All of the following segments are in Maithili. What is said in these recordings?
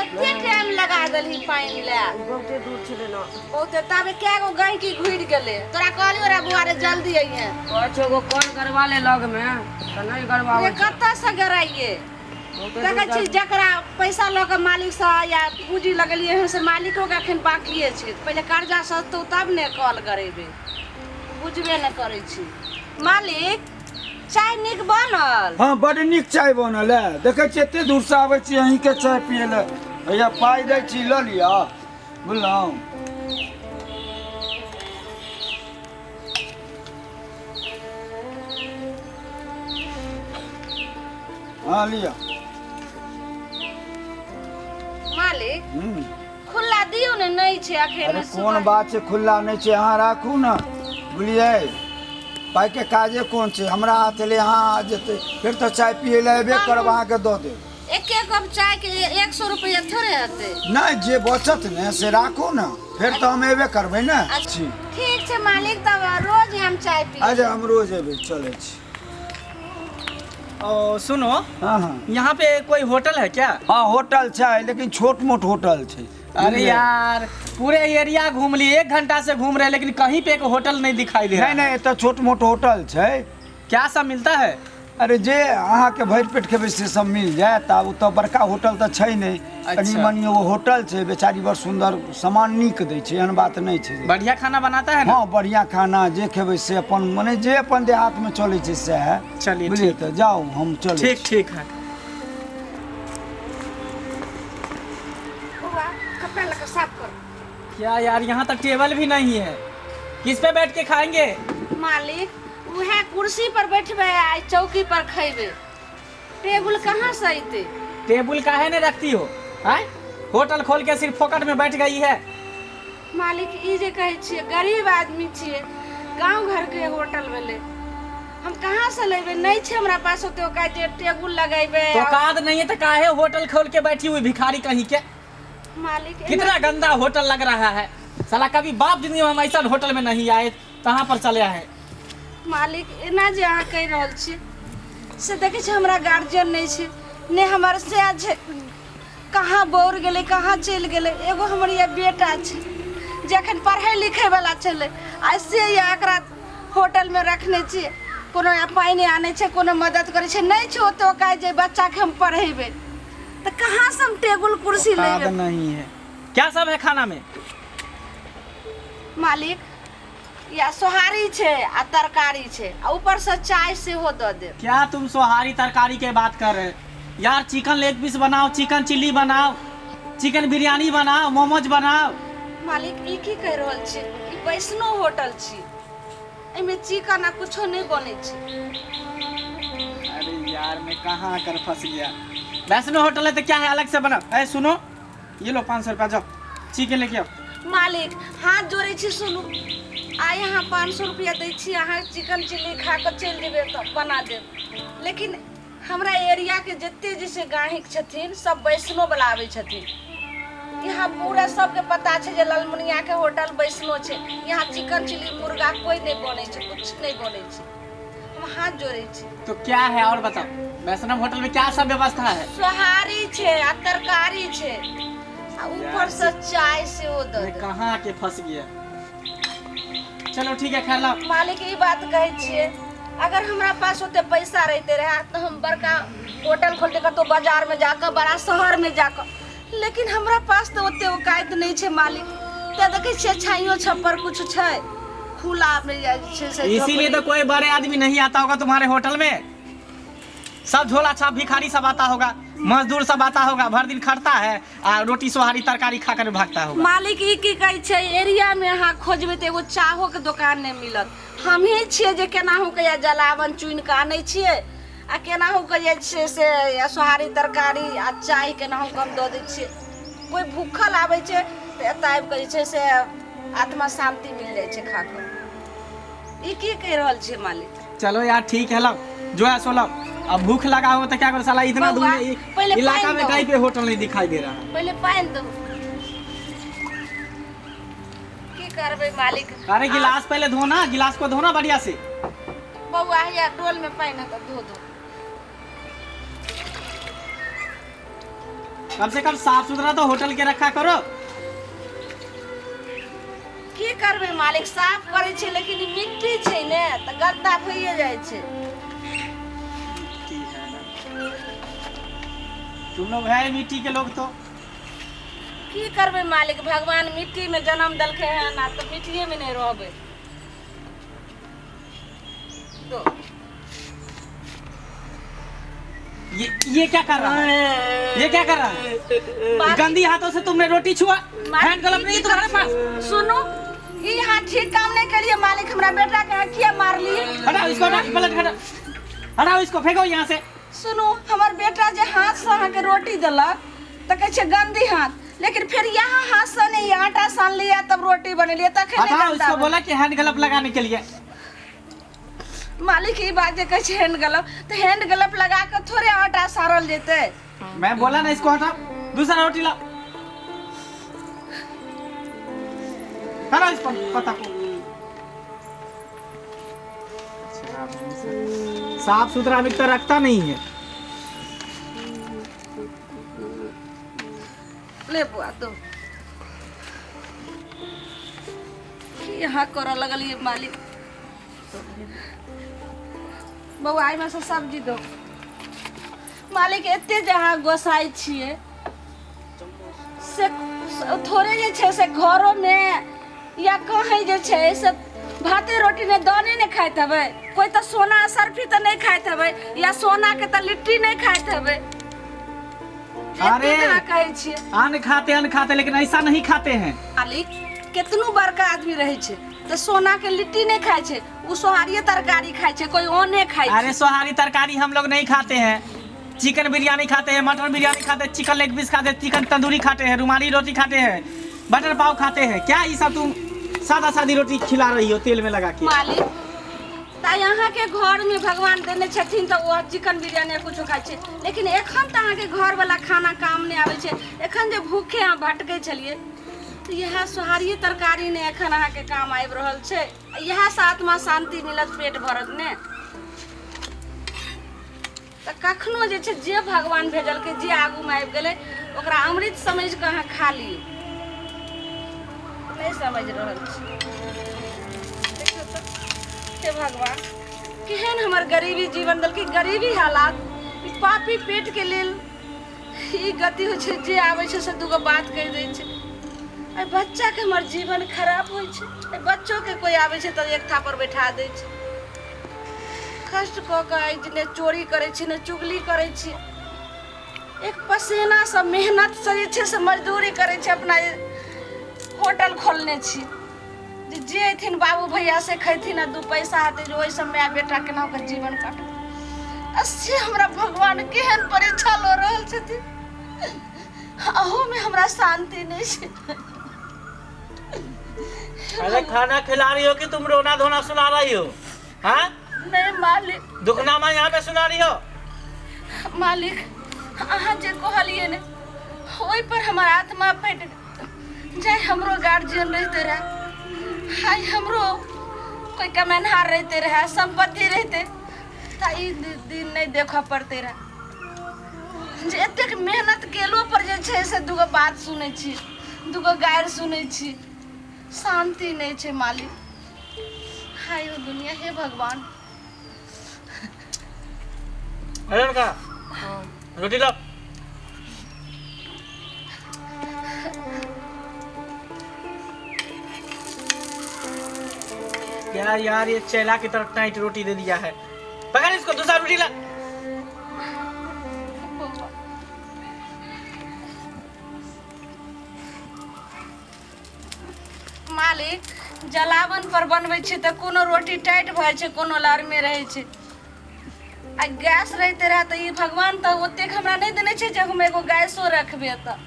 कते टाइम लगा देलही पानि लए। बहुते दूर छलै ने। बहुते, ताबे कए गो गहिकी घुरि गेलै। तोरा कहलियौ रे बौआ रे जल्दी अइहे। कहै छै एगो कल गड़वा ले लगमे, तऽ नहि गड़बाबै रे छै। कतऽसँ गड़ाइए? बहुते देखै दूर छी जकरा पैसा लऽ कऽ मालिकसँ या पूँजी लगेलियै हँ से मालिकोके एखन बाकिए छै। पहिले कर्जा सधतौ तब ने कल गड़ेबै। बुझबे नहि करै छी। मालिक, चाय नीक बनल? हाँ, बड नीक चाय बनल है। देखै छियै एते दूर से आबै छी अहींके चाय पियै लए। भैया पाइ दै छी, लऽ लिअ, बुझलहुँ? हाँ लिअ। मालिक, खुल्ला दियौ ने, नहि छै अखन। अरे कोन बात छै, खुल्ला नहि छै, अहाँ राखू ने, बुझलियै? पाइके काजे कोन छै, हमरा हाथ एलै, अहाँ हाथ जेतै। फेर तऽ चाय पियै लए एबे करब, अहाँके दऽ देब। एक एक कप चाय के 100 रुपया थोड़े हेतै। नहि, जे बचत ने से राखू ने, फेर तऽ हम एबे करबै ने। छी ठीक छै मालिक, तब रोज हम चाय पी। अच्छा, हम रोज एबै, चलै छी। ओ सुनो। हाँ हाँ। यहाँ पे कोई होटल है क्या? हाँ होटल छै, लेकिन छोट मोट होटल छै। अरे बुझलियै? यार पूरे एरिया घूम लिए, 1 घंटा से घूम रहे लेकिन कहीं पे एक होटल नहीं दिखाई दे रहा। नहि नहि, एतऽ छोट मोट होटल छै। क्या सब मिलता है? अरे जे अहाँके भरि पेट खेबै से सब मिल जायत। आब ओतऽ बड़का होटल तऽ छै नहि, कनि मनि एगो होटल छै। बेचारी बड़ सुन्दर सामान नीक दै छै, एहन बात नहि छै। बढ़िया खाना बनाता है ना? हाँ बढ़िया खाना, जे खेबै से अपन मने जे अपन देहातमे चलै छै सएह। चलिए, बुझलियै? ठीक। तऽ जाउ, हम चलै ठीक छी। ठीक है। बौआ, कपड़ा लऽ कऽ साफ कर। क्या यार, यहाँ तक टेबल भी नहीं है, किस पे बैठ के खाएंगे? मालिक, उएह कुर्सी पर बैठबै आ चौकी पर खैबै, टेबुल कहाँ से अयतै? टेबुल काहे नहीं रखती हो? आय होटल खोल के सिर्फ फोकट में बैठ गई है। मालिक, ई जे कहै छियै, गरीब आदमी छियै, गाँव घरके होटल भेलै, हम कहाँ से लेबै? नहि छै हमरा पास ओते औकात जे टेबुल लगेबै। तो औकात नहीं है तो काहे होटल खोल के बैठी हुई भिखारी कहीं के? मालिक, कितना गंदा होटल लग रहा है साला, कभी बाप जिंदगी में हम ऐसा होटल में नहीं आए, कहाँ पर चले आए? मालिक, एना जे अहाँ कहि रहल छी से देखै छी हमरा गार्जियन नहि छै, नहि हमर सएह छै, कहाँ बौर गेलै, कहाँ चलि गेलै। एगो हमर यऽ बेटा छै जे एखन पढ़ै लिखैवला छलै, आ से यऽ एकरा होटलमे रखने छियै। कोनो पानि आनै छै, कोनो मदद करै छै, नहि छै ओते औकात जे बच्चाके हम पढ़ेबै, तऽ कहाँसँ हम टेबुल कुर्सी औकात लेबै? नहीं है। क्या सब है खाना में? मालिक, या सोहारी छै आ तरकारी छै, आ ऊपरसँ चाय सेहो दऽ देब। क्या तुम सोहारी तरकारी के बात कर रहे यार? चिकन लेग पीस बनाओ, चिकन चिल्ली बनाओ, चिकन बिरयानी बनाओ, मोमोज बनाओ। मालिक, ई की कहि रहल छी? ई वैष्णो होटल छी, एहिमे चिकन आ कुछो नहि बनै छै। अरे यार, मैं कहाँ आकर फंस गया? वैष्णो होटल है तो क्या है, अलग से बनाओ। ए सुनो, ये लो 500 रुपया, जाओ चिकन लेके आओ। मालिक, हाथ जोड़ै छी, सुनू, आइ अहाँ 500 रुपया दै छी, अहाँ चिकन चिल्ली खा कऽ चलि जेबै तऽ बना देब, लेकिन हमरा एरियाके जते जे छै गाहिक छथिन सब वैष्णोवला आबै छथिन। यहाँ पूरा सबके पता छै जे ललमुनियाके होटल वैष्णो छै, यहाँ चिकन चिल्ली मुर्गा कोइ नहि बनै छै, कुछ नहि बनै छै। हम हाथ जोड़ै छी। तो क्या है और बताओ, वैष्णव होटल में क्या सब व्यवस्था है? सोहारी छै आ तरकारी छै, आ ऊपरसँ चाय सेहो दऽ मैं देब। कहाँ के फंस गया? चलो ठीक है, खैर लाओ। मालिक, ई बात कहै छियै, अगर हमरा पास ओते पैसा रहिते रहे तऽ हम बड़का होटल खोलते कतहु बाजारमे जाकऽ, बड़ा शहरमे जाकऽ, लेकिन हमरा पास तऽ ओते औकात नहि छै मालिक। तऽ देखै छियै छाइयो छप्पर कुछ छै, खुला मे जे छै से। इसीलिए तो कोई बड़े आदमी नहीं आता होगा तुम्हारे होटल में, सब झोला छाप भिखारी सब आता होगा, मजदूर सब आता होगा, भर दिन खटता है आ रोटी सोहारी तरकारी खा कर भागता होगा। मालिक, ई की कहै छै? एरियामे अहाँ खोजबै तऽ एगो चाहोके दोकान नहि मिलत। हमही छियै जे केनाहु के या जलावन चुनि कऽ आनै छियै, आ केनाहु के जे छै से या सोहारी तरकारी आ चाय केनाहु कऽ हम दऽ दै छियै। कोइ भूखल आबै छै तऽ एतऽ आबि कऽ जे छै से आत्मा शान्ति मिल जाइ छै खा कऽ। ई की कहि रहल छियै मालिक? चलो यार ठीक है, लाओ जो है सो लाओ। अब भूख लगा हो तो क्या करो साला, इतना दूर बौआ, में पहिले इलाका पानि में दहो। कहीं पे होटल नहीं दिखाई दे रहा है। पहिले पानि दू। की करबै मालिक? अरे गिलास पहले धोना, गिलास को धोना बढ़िया से। बौआ, हैया डोल में पानि है तऽ धो दो। कम से कम साफ सुथरा तो होटल के रखा करो। की करबै मालिक, साफ करै छै लेकिन ई मिट्टी छै ने तऽ गन्दा भइए जाइ छै। मिट्टी है ना, तुम लोग है मिट्टी के लोग तो। की करबै मालिक, भगवान मिट्टी में जन्म देलकै हन आ तऽ मिट्टिए में नहि रहबै तो। ये क्या कर रहा है? ये क्या कर रहा है? मालिक- गंदी हाथों से तुमने रोटी छुआ। मालिक, हैंड ग्लव नहीं है तुम्हारे पास? सुनू, ई अहाँ ठीक काम नहि केलियै मालिक, हमरा बेटा के अहाँ किया मारलियै? हटाओ इसको, हटाओ, पलट हटाओ, हटाओ इसको, फेंको यहाँ से। सुनू, हमर बेटा जे हाथ से अहाँके रोटी देलक तऽ कहै छै गंदी हाथ, लेकिन फेर यहाँ हाथ से नहीं आटा सानलियै तब रोटी बनेलियै तखन हटाओ इसको, बोला कि हैंड ग्लव लगाने के लिए। मालिक ई बात जे कहै छै हैंड ग्लव, तऽ हैंड ग्लव लगा कऽ थोड़े आटा सारल जेतै। मैं बोला ना इसको हटाओ, दूसरा रोटी लाओ। हटाओ इसको, पता को साफ सुथरा अभी तो रखता नहीं है। ले बुआ, तो यहाँ करऽ लगलियै मालिक? बौआ, एहिमे से सब्जी दो। मालिक, एते जे अहाँ गोसाइ छियै से थोड़े जे छै से घरोमे या कहीं जे छै से भाते रोटी नहि दाने नहि खाइत हेबै कोइ, तऽ सोना असर्फी तऽ नहि खाइत हेबै या सोनाके तऽ लिट्टी नहि खाइत हेबै। अरे! एते अहाँ कहै छियै। अन्न खाते, अन्न खाते, लेकिन ऐसा नहीं खाते हैं। मालिक, केतनो बड़का आदमी रहै छै तऽ सोनाके लिट्टी नहि खाइ छै, ओ सोहारिये तरकारी खाइ छै, कोइ ओने खाइ छै। अरे, सोहारी तरकारी हम लोग नहीं खाते हैं। चिकन बिरयानी खाते हैं, मटन बिरयानी खाते हैं, चिकन लेग पीस खाते हैं, चिकन तंदूरी खाते हैं, रुमाली रोटी खाते हैं, बटर पाव खाते हैं। क्या ये सब तुम सादा सादी रोटी खिला रही हो तेल में लगा के? मालिक, तऽ अहाँके घरमे भगवान देने छथिन तऽ ओ चिकन बिरयानी कुछो खाइ छै, लेकिन एखन तऽ अहाँके घरवला खाना काम नहि आबै छै। एखन जे भूखे अहाँ भटकै छलियै तऽ इएह सोहारिये तरकारी ने एखन अहाँके काम आबि रहल छै। इएह से आत्मा शान्ति मिलत, पेट भरत ने? तऽ कखनो जे छै जे भगवान भेजलकै, जे आगूमे आबि गेलै, ओकरा अमृत समझि कऽ अहाँ खा लियौ। नहि समझि रहल छी। देखियौ तऽ, हे भगवान, केहन हमर गरीबी जीवन देलकै, गरीबी हालात, ई पापी पेटके लेल ई गति होइ छै। जे आबै छै से दूगो बात कहि दै छै। एहि बच्चाके हमर जीवन खराब होइ छै। एहि बच्चोके कोइ आबै छै तऽ एक थापर बैठा दै छै। कष्ट कऽ कऽ आइ ने चोरी करै छी, ने चुगली करै छी, एक पसीनासँ मेहनतसँ जे छै से मजदूरी करै छी। अपना होटल खोलने छी जे जे अयथिन बाबू भैया से खैथिन आ दू पैसा हेतै जे ओहिसँ माय बेटा केना कऽ जीवन काटत। आ से हमरा भगवान केहन परीक्षा लऽ रहल छथिन, अहूमे हमरा शान्ति नहि छै। अरे, खाना खिला रही हो कि तुम रोना धोना सुना रही हो? हाँ? नहि मालिक। दुखनामा यहाँ पे सुना रही हो? मालिक, अहाँ जे कहलियै ने ओहि पर हमर आत्मा फटि गेल। जाय हमरो गार्जियन रहिते रहे, आइ हमरो कोई कमेनहार रहिते रहे, संपत्ति रहिते, तऽ ई दिन नहि देखऽ पड़ते रहे जे एतेक मेहनत केलो पर जे छै से दूगो बात सुनै छी, दूगो गारि सुनै छी, शान्ति नहि छै मालिक। हाय हो दुनिया, हे भगवान। अरे लड़का, रोटी लाओ। क्या यार, ये चैला की तरफ टाइट रोटी दे दिया है। पकड़ इसको, दूसरा रोटी ला। बौआ। मालिक, जलावन पर बनबै छै तऽ कोनो रोटी टाइट भऽ जाइ छै, कोनो लरमे रहै छै। आ गैस रहिते रहए तऽ ई भगवान तऽ ओतेक हमरा नहि देने छै जे हम एगो गैसो रखबै तऽ।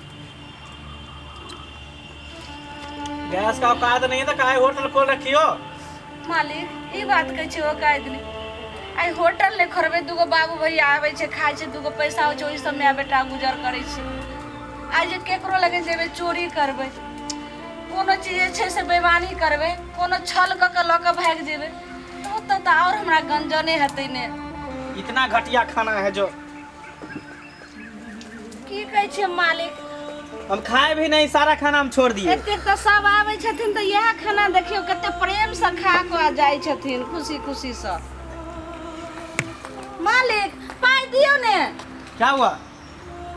गैस का औकात नहीं है तो काहे होटल खोल रखी हो? मालिक, ई बात कहै छै औकात नहि। आइ होटल नहि खोलबै, दूगो बाबू भैया आबै छै, खाइ छै, दूगो पैसा होइ छै, ओहि सब माय बेटा गुजर करै छै। आइ जे केकरो लगे जेबै, चोरी करबै, कोनो चीज जे छै से बेईमानी करबै, कोनो छल कऽ के लऽ कऽ भागि जेबै, तऽ ओतऽ तऽ आओर हमरा गंजने हेतै ने। इतना घटिया खाना है जो। की कहै छियै मालिक? हम खाए भी नहीं, सारा खाना हम छोड़ दिए। एतेक तऽ सब आबै छथिन तऽ इएह खाना देखियौ कते प्रेमसँ खा कऽ जाइ छथिन खुशी खुशीसँ। मालिक पाइ दियौ ने। क्या हुआ?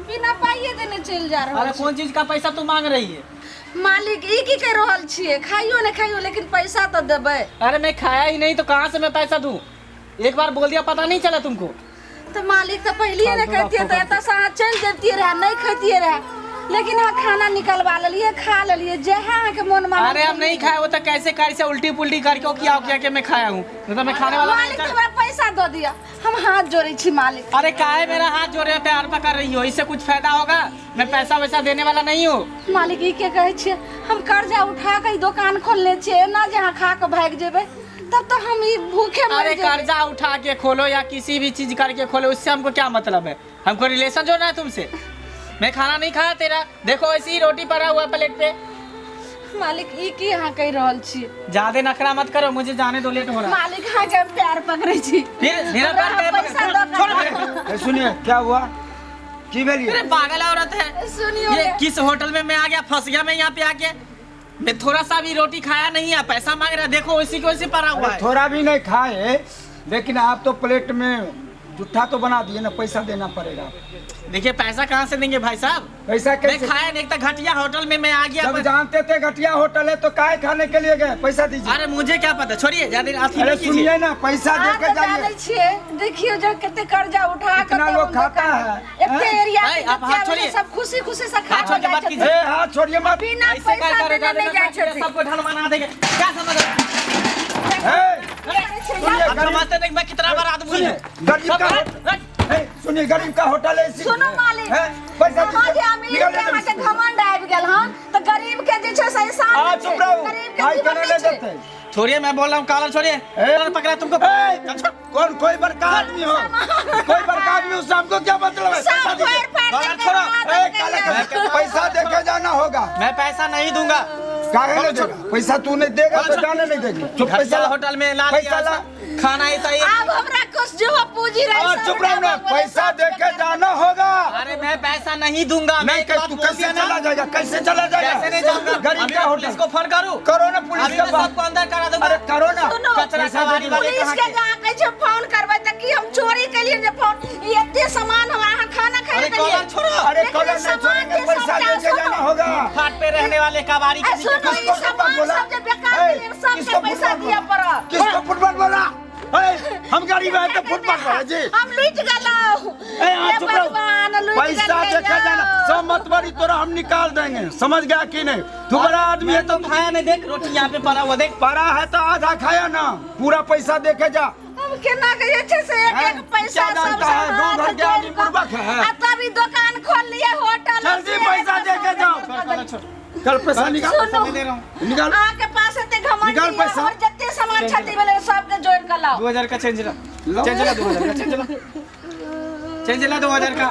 बिना पाइए देने चलि जा रहल अरे छी। कौन चीज का पैसा तू मांग रही है? मालिक ई की कहि रहल छियै? खाइयो ने खाइयो लेकिन पैसा तऽ देबै। अरे मैं खाया ही नहीं तो कहाँ से मैं पैसा दूं? एक बार बोल दिया पता नहीं चला तुमको? तऽ मालिक तऽ पहिलिए ने फालतू कहितियै बात तऽ एतऽसँ अहाँ चलि जैतियै रहए, नहि खैतियै रहए, लेकिन अहाँ खाना निकलवा लेलियै, खा लेलियै, जएह अहाँके मन मानल। अरे हम नहीं खाए वो तो कैसे कैसे उल्टी पुल्टी करके किया किया के मैं खाया हूँ, नहीं तो मैं खाने वाला नहीं मालिक था। हमरा पैसा दऽ दिअ, हम हाथ जोड़ै छी मालिक। अरे काहे मेरा हाथ जोड़े प्यार पकड़ रही हो? इससे कुछ फायदा होगा? मैं पैसा वैसा देने वाला नहीं हूँ। मालिक ई के कहै छियै? हम कर्जा उठा कऽ ई दोकान खोलने छियै, एना जे अहाँ खा कऽ भागि जेबै तब तो हम ई भूखे मर अरे जेबै। कर्जा उठा के खोलो या किसी भी चीज करके खोलो, उससे हमको क्या मतलब है? हमको रिलेशन जोड़ना है तुमसे? मैं खाना नहीं खाया तेरा, देखो ऐसी ही रोटी पड़ा हुआ प्लेट पे। मालिक ई की अहाँ कहि रहल छी? ज्यादा नखरा मत करो, मुझे जाने दो, लेट हो रहा है। मालिक अहाँके हम प्यार पकड़ै छी। फिर मेरा हमरा पैर काहे पैसा पकड़- दऽ छोड़ कऽ- मेरे। ए, सुनिए क्या हुआ, की भेलिए? अरे पागल औरत है। सुनियो ये ने। किस होटल में मैं आ गया, फंस गया मैं यहाँ पे आके। मैं थोड़ा सा भी रोटी खाया नहीं है, पैसा मांग रहा है, देखो उसी को वैसे पड़ा हुआ अरे है। थोड़ा भी नहीं खाए, लेकिन आप तो प्लेट में जुट्ठा तो बना दिए ना, पैसा देना पड़ेगा। देखिए पैसा कहाँ से देंगे भाई साहब? पैसा मैं कैसे? खाया नहीं, एक तो घटिया होटल में मैं आ गया। जब जानते थे घटिया होटल है तो काहे खाने के लिए गए? पैसा दीजिए। अरे मुझे क्या पता, छोड़िए ज्यादा अथी अरे नहीं कीजिए। सुनिए ना, पैसा अहाँ देके तऽ जानै जाइए। छियै, देखियौ जे कते कर्जा उठा कऽ इतना तब लोग हम खाता दोकान- है, एते हैं? एरिया के ऐ, आप जते हाथ आबै छै, छोड़िए। सब खुशी खुशी से खा हाथ कऽ छोड़ के जाइ बात छथिन। कीजिए। ए हाथ छोड़िए मत। बिना ऐसे पैसा क्या देने करेगा? नहि जाइ छथिन। सबको ढल बना देंगे, क्या समझ रहे ए, सुनिए आप? गरीब, समझते नहीं मैं कितना बड़ा आदमी सुनिए हूँ। गरीब का सब- होटल, ए, सुनिए गरीब का होटल है इसी। सुनू मालिक, हैं? पैसा अहाँ जे दीजिए। अमीर निकाल के दे अहाँके घमंड आबि गेल हन तऽ गरीब के जे छै से एहसान आ नहि छै। चुप रहो, गरीब के भाई जीवन कने नहि ले छै। देते। छोड़िए, मैं बोल रहा हूँ, कालर छोड़िए। ए, कालर पकड़ा तुमको। ए, कौन कोई बड़का आदमी हो, कोई बड़का आदमी उससे हमको क्या मतलब है? पैसा सब दीजिए। पैर फाड़ कालर देलकै, छोड़ो। मार ए, देलकै। काला कर, पैसा देके जाना होगा। मैं पैसा नहीं दूंगा। काहे नहीं देगा? पैसा तू नहीं देगा तो जाने नहीं देगी। चुप, पैसा घटिया ला। होटल में ला पैसा दिया ला। खाना ऐसा ही। आब हमरा कुछ जो पूंजी रहे और सब चुप रहो ना, भगवान पैसा सब देके जाना होगा। अरे मैं पैसा नहीं दूंगा। मैं नहीं एक बात तू बोल कैसे दिया ना, चला जाएगा? कैसे चला जाएगा? कैसे नहीं जाऊंगा? गरीब अभी का मैं होटल पुलिस को फोन करूं? करो ना पुलिस अभी के मैं पास। सबको अंदर करा दूंगा। अरे करो ना। सुनो, कचरा पैसा कबाड़ी दे वाले पुलिस कहाँ के के? जहाँ कहै छै फोन करबै तऽ की हम चोरी केलियै जे फोन? ई एते सामान हम अहाँ खाना खाइ अरे के लिए। कॉलर छोड़ो। अरे लेकिन कॉलर नहीं सामान छोड़ेंगे, के पैसा सबटा देके सुनो। जाना होगा। फुटपाथ पे रहने वाले कबाड़ी ए, के सुनो, नीचे ई किसको सामान फुटपाथ बोला? सब जे बेकार ए, भेलै, सबके किसको पैसा फुटपाथ दिअ बोला? पड़त। किसको फुटपाथ बोला? ए, हम गरीब है तो फुटपाथ बोला जी। हम लुटि गेलहुँ। ए, हाँ, हे चुप रहो। भगवान, लुटि पैसा गेलियै देके जाना यौ। सब मत बड़ी तोरा हम निकाल देंगे, समझ गया कि नहीं? तू बड़ा आदमी है तो तो खाया नहीं, देख रोटी यहाँ पे पड़ा हुआ देख। पड़ा है तो आधा खाया ना, पूरा पैसा देके जा। हम केना के जे छै से एक हैं? एक पैसा क्या सब जानता है? गाँव घर के आदमी बुड़बक है। आ तभी दुकान खोल लिए होटल जल्दी से पैसा एक देके जाओ। कॉलर छोड़। चल पैसा निकाल। सुनू। मैं दे रहा हूँ। निकाल। अहाँके पास एते घमंड निकाल यऽ, पैसा। और जते सामान क्षति भेलै सबके जोड़ि कऽ लाउ। 2000 का चेंज ला। लाओ। चेंज ला 2000 का, चेंज ला, चेंज ला 2000 का।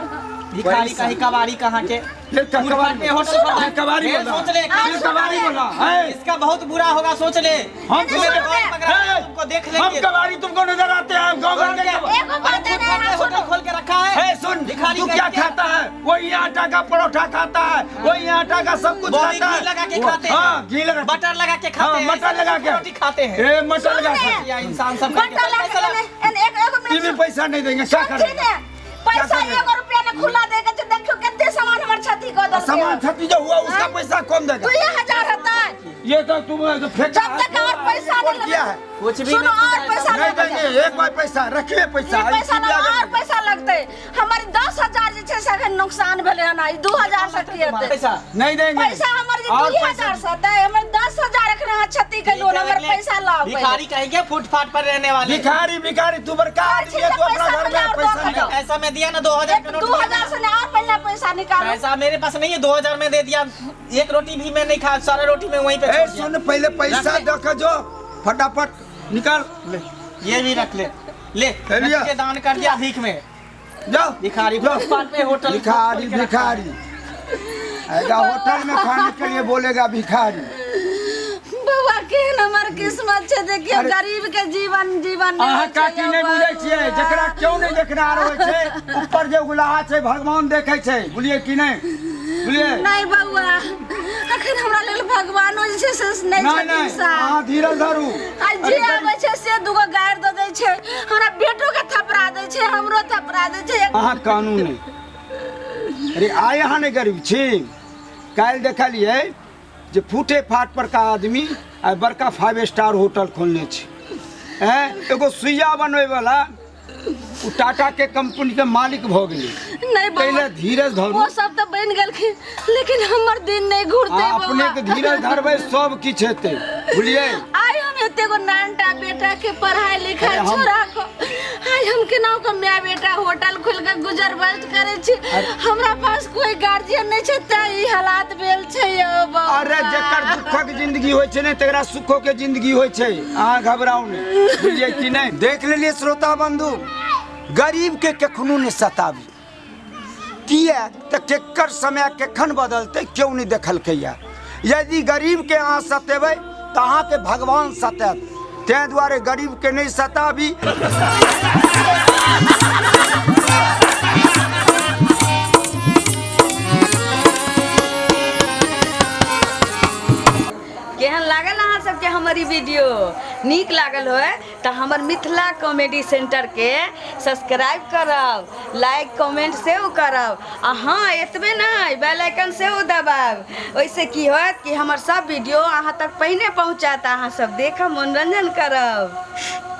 भिखारी पैसा। का ही कबाड़ी कहाँ के? ये कबाड़ी पे होटल खोला है। ये कबाड़ी ये बोला। सोच ले, ये कबाड़ी बोला है। इसका बहुत बुरा होगा, सोच ले। हम तुम्हें सुनो कौन ना। पकड़ा है, ए, तुमको देख हम लेंगे। कबाड़ी तुमको नजर आते हैं गाँव घर के कबाड़ी। एगो बात अरे है फुटपाथ ना, पे होटल सुनो। खोल के रखा है। ए सुन, भिखारी तू क्या कहते हैं। खाता है? वही आटा का परोठा खाता है, वही आटा का सब कुछ वो भी खाता घी है। लगा के खाते हैं। हाँ, घी लगा बटर लगा के खाते हाँ, हैं। मटर लगा के रोटी खाते हैं। ए मटर लगा सुन के ने। या इंसान सब बंटा करके ला पैसा ला। के एक एगो ये भी मिनट पैसा नहीं देंगे, क्या सुनथिन करेंगे? ने, पैसा क्या करेंगे? एगो रुपया ने खुला देके जे देखियो कते सामान हमर क्षति कऽ देलकै। सामान क्षति जो हुआ उसका हाँ? पैसा कौन देगा? 2000 हेतै। ये तो तुम तो फेंका जब तक और पैसा कौन नहीं किया है? कुछ भी सुनो, नहीं और पैसा नहीं लगतै। देंगे एक बार पैसा रखिए पैसा ई पैसा इसी लग ब्याज और में। पैसा लगतै। हमर 10,000 जे छै से अखन नुकसान भेलै हन, ई 2000 से की हेतै? पैसा नहीं देंगे पैसा हमर जे और 2000 से हेतै, हमर 10,000 अखन अहाँ क्षति केलहुँ हन, हमर पैसा लाउ पहिले। भिखारी कहेंगे फुटपाथ पर रहने वाले। भिखारी भिखारी तू बड़का आदमी है, तू अपना पैसा घर मिला में और पैसा दो निकाल। पैसा मैं दिया ना 2000 का नोट। 2000 से और पहले पैसा निकालो। पैसा मेरे पास नहीं है, 2000 में दे दिया। एक रोटी भी मैं नहीं खा, सारा रोटी मैं वहीं पे ए छोड़ दिया। सुन, पहले पैसा रख ले। देख जो फटाफट निकाल ले, ये भी रख ले, ले ले लिया। मैं तुझे दान कर दिया भीख में। जाओ भिखारी जाओ। फुटपाथ पे होटल भिखारी भिखारी आएगा होटल में खाने के लिए बोलेगा भिखारी। बौआ केहन हमर किस्मत छै देखियौ अरे- गरीब के जीवन जीवन नहि अहाँ होइ छै काकी यौ नहि बुझै छियै बबुआ। जकरा केओ नहि देखनार होइ छै ऊपर जे उगलाहा छै भगवान देखै छै बुझलियै कि नहि बुझलियै नहि बौआ अखन हमरा लेल भगवानो जे छै से नहि नहि छथिन नहि साथ अहाँ धीरज धरू आ जे आबै छै से दूगो गारि दऽ दै छै हमरा बेटो के थपरा दै छै हमरो थपरा दै छै अहाँ कानू नहि अरे आइ अहाँ नहि गरीब छी काल्हि देखलियै जे फूटे फाट पर का आदमी आइ बड़का फाइव स्टार होटल खोलने छै ऐं एगो सुइया बनबै वाला ओ टाटा के कंपनी के मालिक भऽ गेलै नहीं ताहि बौआ लए धीरज धरू वो सब तऽ बनि गेलखिन लेकिन हमर दिन नहि घुरतै आ अपने के धीरज धरबै सब किछु हेतै बुझलियै आइ हम एते गो नानटा बेटा के पढ़ाई लिखाई अरे हम- छोड़ा को आइ हम केना के माय बेटा होटल खोल के गुजर बसर करै छी हमरा पास कोई गार्जियन नहि छै तैं ई हालात भेल छै यौ बौआ। अरे जेकर दुखक जिंदगी होइ छै ने तकरा सुखो के जिंदगी होइ छै अहाँ घबराउ नहि बुझलियै कि नहि देख लेलियै श्रोता बंधु गरीब के कखनो नहि सताबी किया तऽ केकर समय केखन बदलतै केओ नहि देखलकैया यदि गरीबके अहाँ सतेबै तऽ अहाँके भगवान सतायत ताहि दुआरे गरीबके नहि सताबी। केहन लागल अहाँ सबके हमर ई वीडियो नीक लागल होय तऽ हमर मिथिला कॉमेडी सेंटरके सब्सक्राइब करब लाइक कमेंट सेहो करब आ हँ एतबे नहि बेल आइकन सेहो दबायब ओहिसँ की होयत कि हमर सब वीडियो अहाँ तक पहिने पहुँचत अहाँ सब देखब मनोरंजन करब।